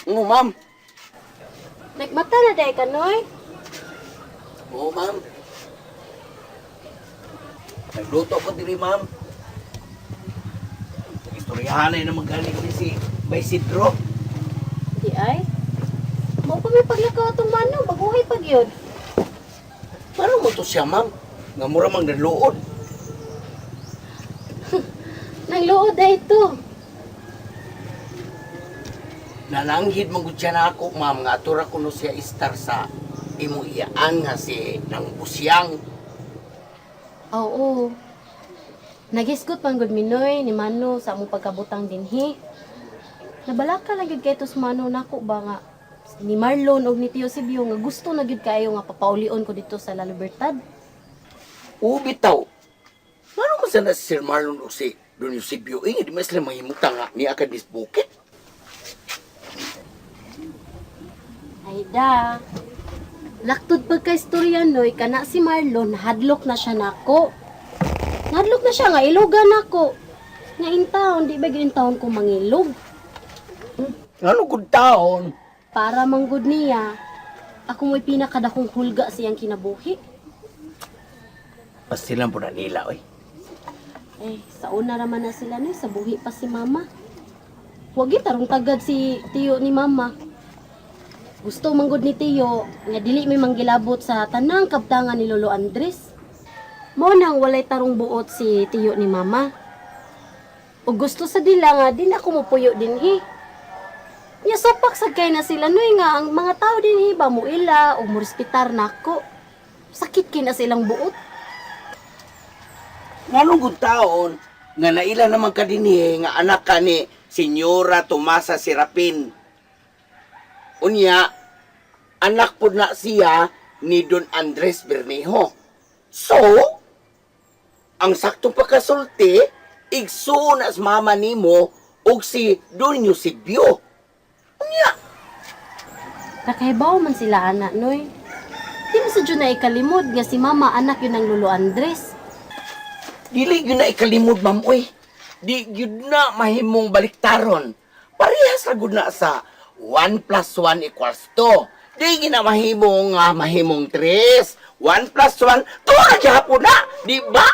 Oo, ma'am. Nagmata na day ka, Noy? Oo, ma'am. Nagluto ko diri, ma'am. Istoryahan na naman galing ni si Bay Sidro. Di ay. Mao pa may paglakaw atong mano, baguhay pag yun. Paano mo to siya, ma'am? Nga mura mang naluod. Nangluod ay ito. Nalanghid man gud siya na ako, ma'am, nga atura ko no siya istar sa imong iyaan nga si nang busyang. Oo. Nagisgot man gud minoy ni Mano sa among pagkabutang dinhi. Nabalaka lang gyud kay tos Mano nako ba nga ni Marlon og ni Tio Sibyo nga gusto na gyud kaayo nga papaulion ko dito sa La Libertad. Ubi taw. Ngano man sana si Sir Marlon o si Don Eusebio, eh, di man sila mahimuta nga ni akad mis bukit. Ay da. Laktod pagka istorya noy kana si Marlon hadlok na siya nako. Hadlok na siya nga ilugan nako. Nga in town, di ba gyud in town ko mangilog? Ngano gud taon? Para manggod niya, ako mo'y pinakadakong hulga siyang kinabuhi. Pastilan po na nila, oy. Eh, sa una raman na sila noy, sa buhi pa si mama. Huwag tarong tagad si tiyo ni mama. Gusto manggod ni tiyo nga dili may manggilabot sa tanang kabtangan ni Lolo Andres. Mo nang walay tarong buot si tiyo ni mama. O gusto sa dila nga din ako mopuyo dinhi. Nya sopak sad kay na sila noy nga ang mga tao dinhi ba mo ila o morespetar nako. Sakit kay na silang buot. Ngano gud taon nga naila naman ka dinhi nga anak ka ni Senyora Tomasa Serapin. Unya, anak po na siya ni Don Andres Bermejo. So, ang saktong pagkasulti, igsuon as mama nimo og si Don Eusebio. Unya, Nakahibaw man sila ana noy. Di mo sa dyan na ikalimod nga si mama anak yun ang Lolo Andres. Dili gyud na ikalimod, ma'am, oy. Di gyud na mahimong baliktaron. Parehas ra gud na sa 1 plus 1 equals 2. Di gyud na mahimong mahimong 3. 1 plus 1, 2 ra gyapon na, di ba?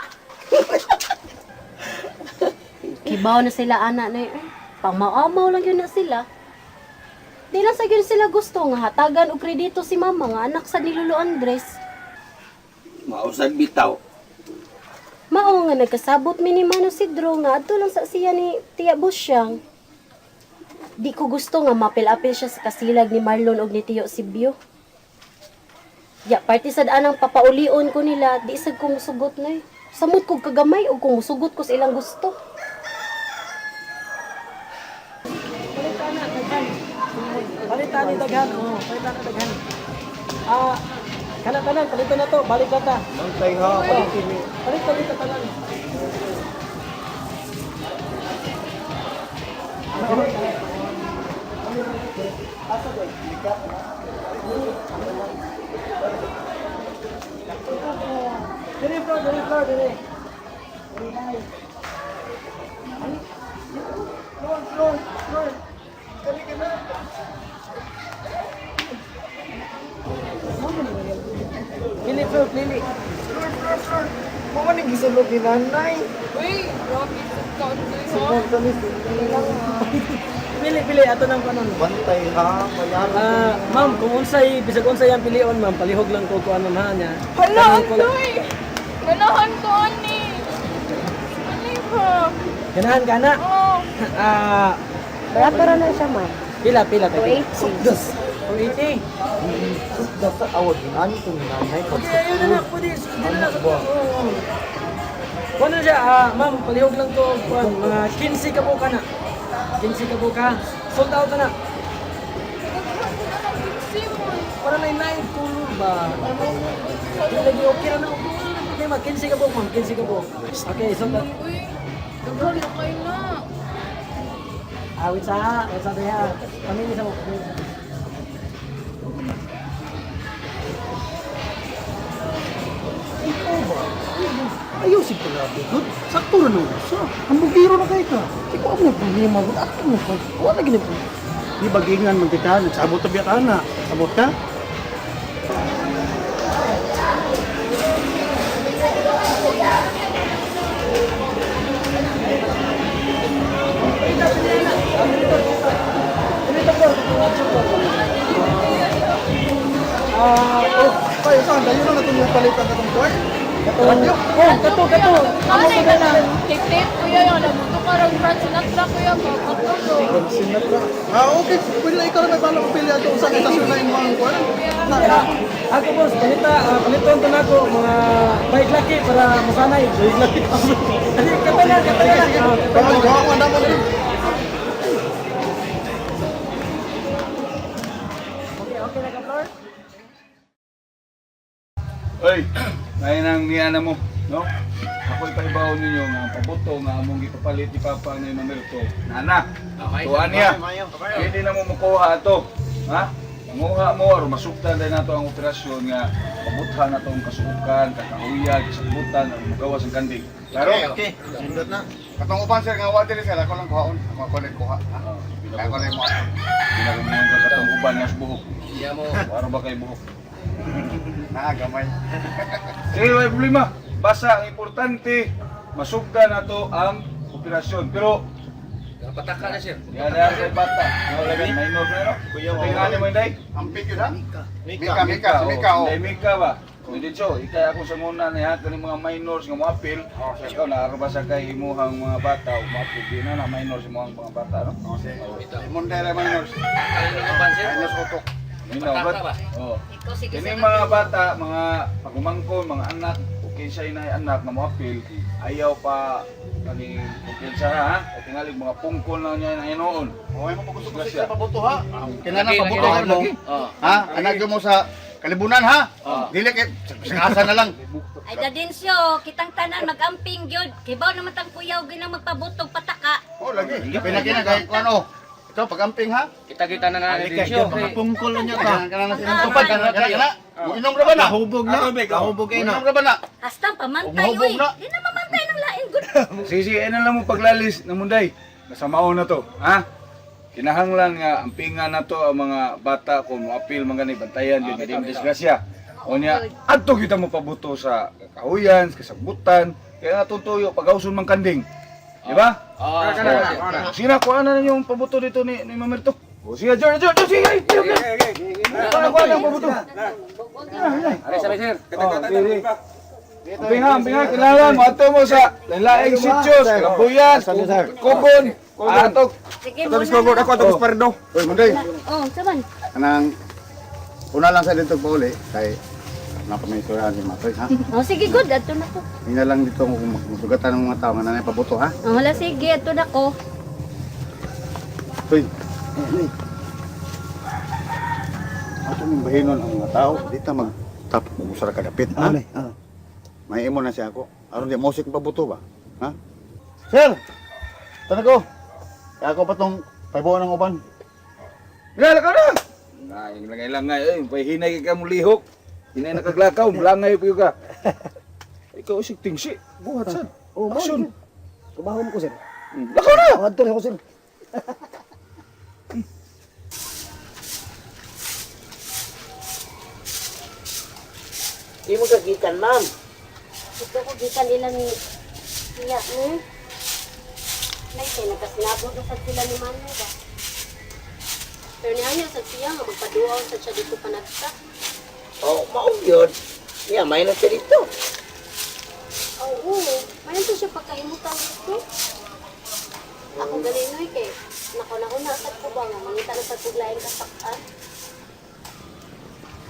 Kibaw na sila ana noy. Eh, pangmaamaw lang yun na sila. Di lang sa yun sila gusto nga hatagan og kredito si mama nga anak sa ni Lolo Andres. Mausad bitaw. Mao nga nagkasabot mi ni Mano Sidro nga adto lang sa siya ni Tia Busyang. Di ko gusto nga mapil-apil siya sa kasilag ni Marlon og ni Tio Sibyo. Ya, parte sad anang papaulion ko nila, di sad ko musugot na eh. Samot kog kagamay og kung musugot ko sa ilang gusto. Palitan na, daghan. Palitan ni daghan. Oh, palitan na daghan. Ah, kana tanan, palitan na to, balik na ta. Mantay ha, palitin ni. Palit palit ta tanan. Dili floor, dili floor, dili. Floor, floor, floor. Kali ka na. Pili floor, pili. Floor, floor, floor. Mama ni gisulod ni nanay. Uy, grabe sa taon ko Si Ponta ni Pili, pili ato nang kanon. Bantay ha, bayaran. Ah, ma'am, kung unsay bisag unsay ang pilion, ma'am, palihog lang ko kuan ma'am ha niya. Hala, Kanang kul- Andoy! Ganahan ko, ani! Ano ba? Ganahan ka na. Oh, Ah, Barato ra na siya, ma'am. pila pila tayo. Sugdas. 280. Sugdas sa awag ginani to ni nanay. Okay, ayun na na, pwede. Hindi na Anak ba? Oo. Kuan na siya, ah, ma'am, palihog lang to, kuan, mga 15 ka po ka na. 15 ka po ka. Sold out na na. ganahan ko na ng simon. Para na live color ba? Hindi lagi okay ra na. Okay na problema. 15 ka po, ma'am. 15 ka po. Okay, sold out. Uy, daghan na kayo na. Ah, wait sa, wait sa diha. Pamili sa mo. Pamili sa. Ikaw ba? Ayusin ko na, good. Sakto ra nung sa. Ang bugiro na kay ka. Ikaw ang problema, gud. Ato mo pa. Wala gini po. Di bagingan man kita, nagsabot ta biya ka na. Sabot ka? Ah, oh, Ay, saan? Dayo na natong palitan katong toy. kato. Oh, kato, kato. Amo Ano ko na lang. Tip-tip, kuya, yung namuto ka rin Frank Sinatra, kuya, pagkatulog. Sinatra. Ah, okay. Pwede na ikaw na may balak pili ato sa estasyon na imong kuan. Na, na. Ako boss, palita, paliton to nako mga bike laki para masanay. Bike laki. Ano, kato lang, kato lang. Ah, kato Baka lang. gawa ko na mo dito. Okay, okay na ka, Flor? Oy, ngayon ang niyana mo, no? Ako'y paibaon ninyo nga ang pabuto nga among gipapalit ni Papa ni Mamerto. Nana, tuan niya. Hindi na mo makuha ato. Ha? Manguha mo or masuktan din nato ang operasyon nga pabuthan na tong kasuokan, kakahuyan, kasabutan, aron magawas ang kanding. Klaro? Okay, sindot na. Katong uban sir nga wa diri sir, ako lang kuhaon. Ako ako lang kuha. Ha? Ako lang mo. Pinakamuhan ka katong uban nga sa buhok. Waro ba kay buhok? Na gamay. Sige, may problema. Basta ang importante, masugdan na to ang operasyon. Pero, Pataka na sir. yan na kay bata. No, lagi minor na no. Kuya, tingnan mo inday. Ang pigil ha? Mika, Mika, si Mika oh. Inday Mika ba? Kung dito, ikay ako sa muna ni ha kaning mga minors nga moapil. Ikaw naarba sa kay imuhang mga bata o moapil di na na minors imuhang mga bata no. Oh, si Imon dere minors. Minors utok. Minaw Pataka ba? Oh. Kini mga bata, mga pagumangkon, mga anak, okay siya inay anak na moapil, ayaw pa kani kumpiyansa ha. Kay tingali mga pungkol na niya na noon. Oh, mo gusto ko Grasya. sa pabuto ha. Kinana Lagi, pabuto lagi, mo. lagi. Oh. Ha? Anak mo sa kalibunan ha? Dili kay sa asa na lang. Ay dadinsyo, kitang tanan magamping gyud. Kibaw naman tang kuyaw ginang magpabutog pataka. Oh, lagi. Pinakina kay kuan oh. Ikaw pagamping ha? Kita-kita na na Densyo. Mga pungkol na niya ta. Kana kana na sinong tupad kana kana kana. Inom ra ba na? Kahubog na. Kahubog kayo na. Inom ra ba na? Hasta pamantay Humahubog oy. na. Di na mamantay ng lain gud. Sige, sige, na lang mo paglalis ng munday. Nasamao na to, ha? Kinahanglan nga ampingan na to ang mga bata kung moapil man gani bantayan gyud di disgrasya. O niya, adto kita mo pabuto sa kahuyan, sa kasabutan, kaya nga itong tuyo pagawson man kanding. Di ba? Oh, Sige na, kuha na ninyo ang pabuto dito ni Mamerto. O sige, George, George, sige, sige, sige. Kuha na, kuha na ang pabuto. Are sabi sir. Oh, sige. Ampinga, ampinga, kilala mo. Ato mo sa laing sityo, sa Kabuyan, Kugon, Atok. Sige mo na. ako ato pardo. Oy, munday. Oh, saban. Kanang una lang sa dito pauli kay napamisuran si Matoy ha. Oh, sige good, adto na ko. Hina lang dito kung masugatan ng mga tao nga nanay pabuto ha. Oh, hala sige, adto na ko. Toy. Eh, eh. Ato mong bahinon ang mga tao dito mag tap usara ka dapit ha. Ah. May imo na siya ako. Aron di mosik pabuto ba? Ha? Sir. Tanag ko. Kaya ako pa tong paibuan ng uban. Kilala ka na! Naing langay langay, eh, pahinay ka mo lihok. Hinay nakaglakaw, mulangay pa ka. Ikaw isig tingsi, buhat sad. Oh, mao Action. lagi. Trabaho mo ko sir. Lakaw na! Oh, adto na ko sir. Di mo kagikan, ma'am. Ito ko gikan ilang siya ni. Nay kay nagkasinabot na sad sila ni Mano ba. Pero niya sad siya nga magpaduaw sad siya dito panagsa. Oh, mao yun. Niya, may na siya dito. Oo, mayon to siya pagkahimutang dito. Ako ganinoy kay nakauna-una sad ko ba nga mangita na sad kog laing kasak-an.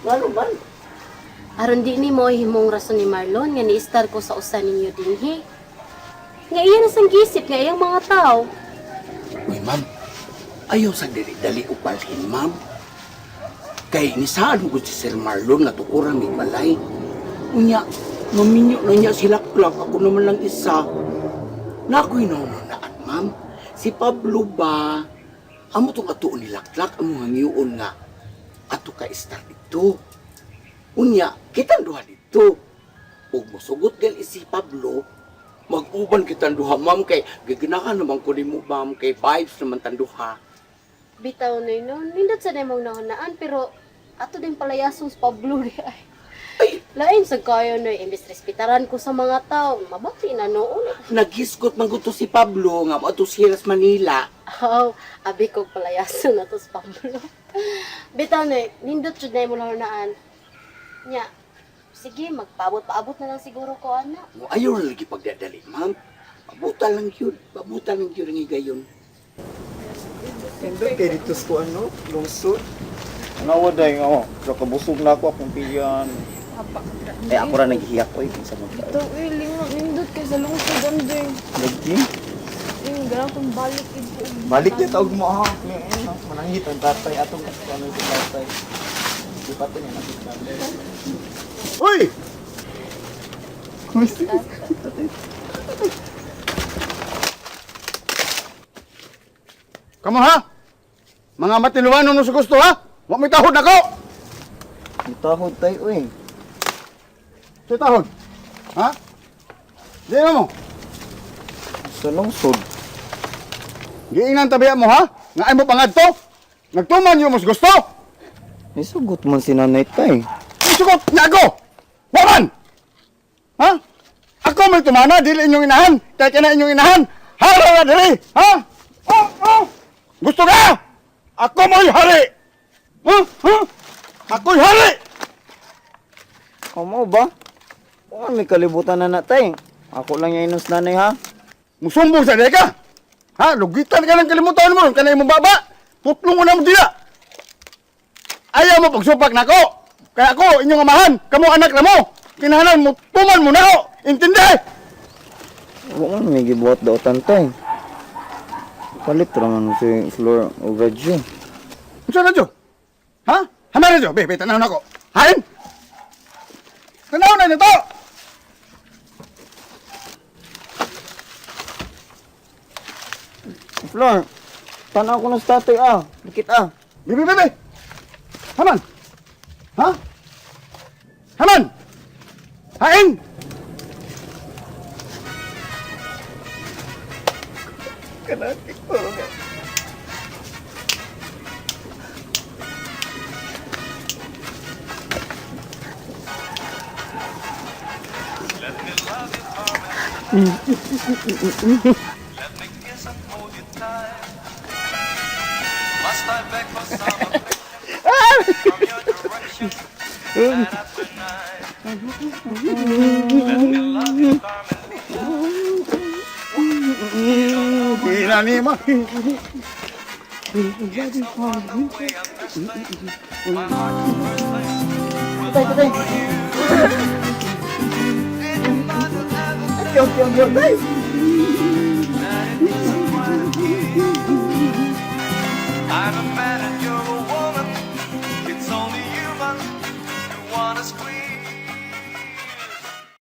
Ngano man? Aron di ni mo himong rason ni Marlon nga ni-star ko sa usa ninyo dinhi. Nga iya na sang gisip nga iyang mga tao. Uy, ma'am. Ayaw sa dali-dali upalhin, ma'am. Kay nisaan mo si Sir Marlon nga tukuran may balay. Unya, maminyo na niya sila Clark. Ako naman lang isa. Nako'y naununaan, ma'am. Si Pablo ba? Amo tong atuon ni Laklak, amo hangyoon nga. Ato ka star dito. Unya, kitang duha dito. Ug mosugot gal si Pablo, mag-uban kitang duha, ma'am, kay giginahan naman ko nimo, ma'am, kay vibes naman tang duha. Bitaw na no, nindot sa mong nahunaan pero ato din palayason sa Pablo di ay. Lain sa kayo no, imbes respetaran ko sa mga tao, mabati na noon. Naghisgot man gud to si Pablo nga moadto siya sa Manila. Oh, abi ko palayason na to sa Pablo. Bitaw na, nindot jud na imong nahunaan. Nya, sige, magpaabot-paabot na lang siguro ko ana. Mo ayaw na lagi pagdadali, ma'am. Pabuta lang yun. Pabuta lang yun ang higayon. Nindot kay dito sa kuan no, lungsod. Nawa day nga oh. Kabusog na ako akong piyan. Eh ako ra naghiyak oy sa mga. Ito, eh, lingo, nindot kay sa lungsod, andoy. Lagi. Yung ganang kong balik ito. Balik niya tawag mo ha. Manangit ang tatay atong ano si tatay. Di pa niya nakita. Uy! Kamo ha? Mga matiluan no sa gusto ha? Wa may tahod nako. Itahod tayo eh. Sa tahod. Ha? Di na mo. Sa lungsod. Giingnan tabiya mo ha? Nga ay mo pangadto? Nagtuman yung mas gusto. Nisugot man si nanay tay. Isugot niya ako. Wa man. Ha? Ako may tumana dili inyong inahan. Kay kana inyong inahan. Hara na diri. Ha? Oh, oh. Gusto ka? Ako mo'y hari. Ha? Ha? Ako'y hari. Kamo ba? Kung may kalibutan na natay. Ako lang yung inos nanay ha. Musumbong sa ka. Ha? Lugitan ka ng kalimutan mo. Kanay mong baba. Putlong mo na mo dila. Ayaw mo pagsupak nako. Kaya ako, inyong amahan. Kamo anak na mo. Kinahanan mo, tuman mo na ako. Intindi! Wa man may gibuhat daw tantay. Palit ra man si Flor og radyo. Unsa radyo? Ha? Hama radyo? Be, be, tanaw na ako. Hain! Tanaw na nito! Flor, tanaw ko na sa tatay ah. Dikit ah. Be, be, be, be! Haman! Ha? Haman! Hain! Hina ni mo. Tay, tay. Yo, yo, yo, tay.